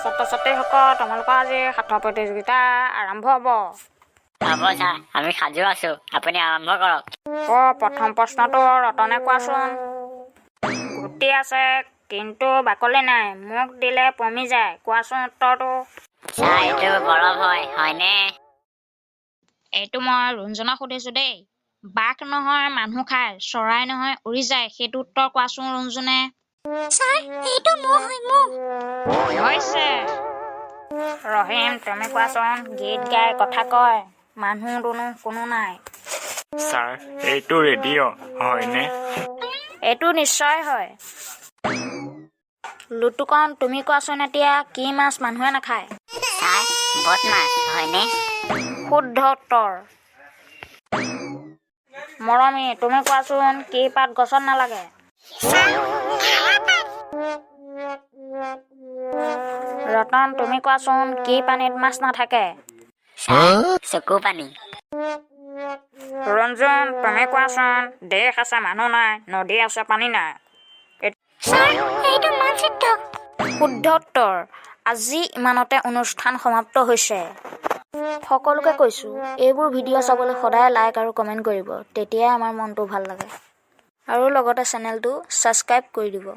ছাত্ৰ ছাত্ৰীসকল, তোমালোকৰ আজি সাঁথৰ প্ৰতিযোগিতা আৰম্ভ হ'ব। হ'ব ছাৰ, আমি সাজু আছো। আপুনি আৰম্ভ কৰক। অ' প্ৰথম প্ৰশ্নটো ৰতনে কোৱাচোন। গুটি আছে কিন্তু বাকলি নাই, মোক দিলে পমি যায়, কোৱাচোন উত্তৰটো। ছাৰ, এইটো বৰফ হয়, হয়নে? এইটো মই ৰঞ্জনক সুধিছো দেই। বাঘ নহয় মানুহ খায়, চৰাই নহয় উৰি যায়, সেইটো উত্তৰ কোৱাচোন ৰঞ্জনে। ছাৰ, এইটো মহ হয়, মহ। হৈছে। ৰহিম, তুমি কোৱাচোন, গীত গাই কথা কয়, মানুহ দুনুহ কোনো নাই। ছাৰ, এইটো ৰেডিঅ' হয়নে? এইটো নিশ্চয় হয়। লুটুকন, তুমি কোৱাচোন এতিয়া, কি মাছ মানুহে নাখায়? ছাৰ, বট মাছ হয়নে? শুদ্ধ উত্তৰ। মৰমী, তুমি কোৱাচোন, কি পাত গছত নালাগে? ছাৰ, ধাৰাপাত। ৰতন, তুমি কোৱাচোন, কি পানীত মাছ নাথাকে? ছাৰ, চকু পানী। ৰঞ্জন, তুমি কোৱাচোন, দেশ আছে মানুহ নাই, নদী আছে পানী নাই। ছাৰ, এইটো মানচিত্ৰ। শুদ্ধ উত্তৰ। আজি ইমানতে অনুষ্ঠান সমাপ্ত হৈছে। সকলোকে কৈছোঁ, এইবোৰ ভিডিঅ' চাবলৈ সদায় লাইক আৰু কমেণ্ট কৰিব, তেতিয়াই আমাৰ মনটো ভাল লাগে। আৰু লগতে চেনেলটো ছাবস্ক্ৰাইব কৰি দিব।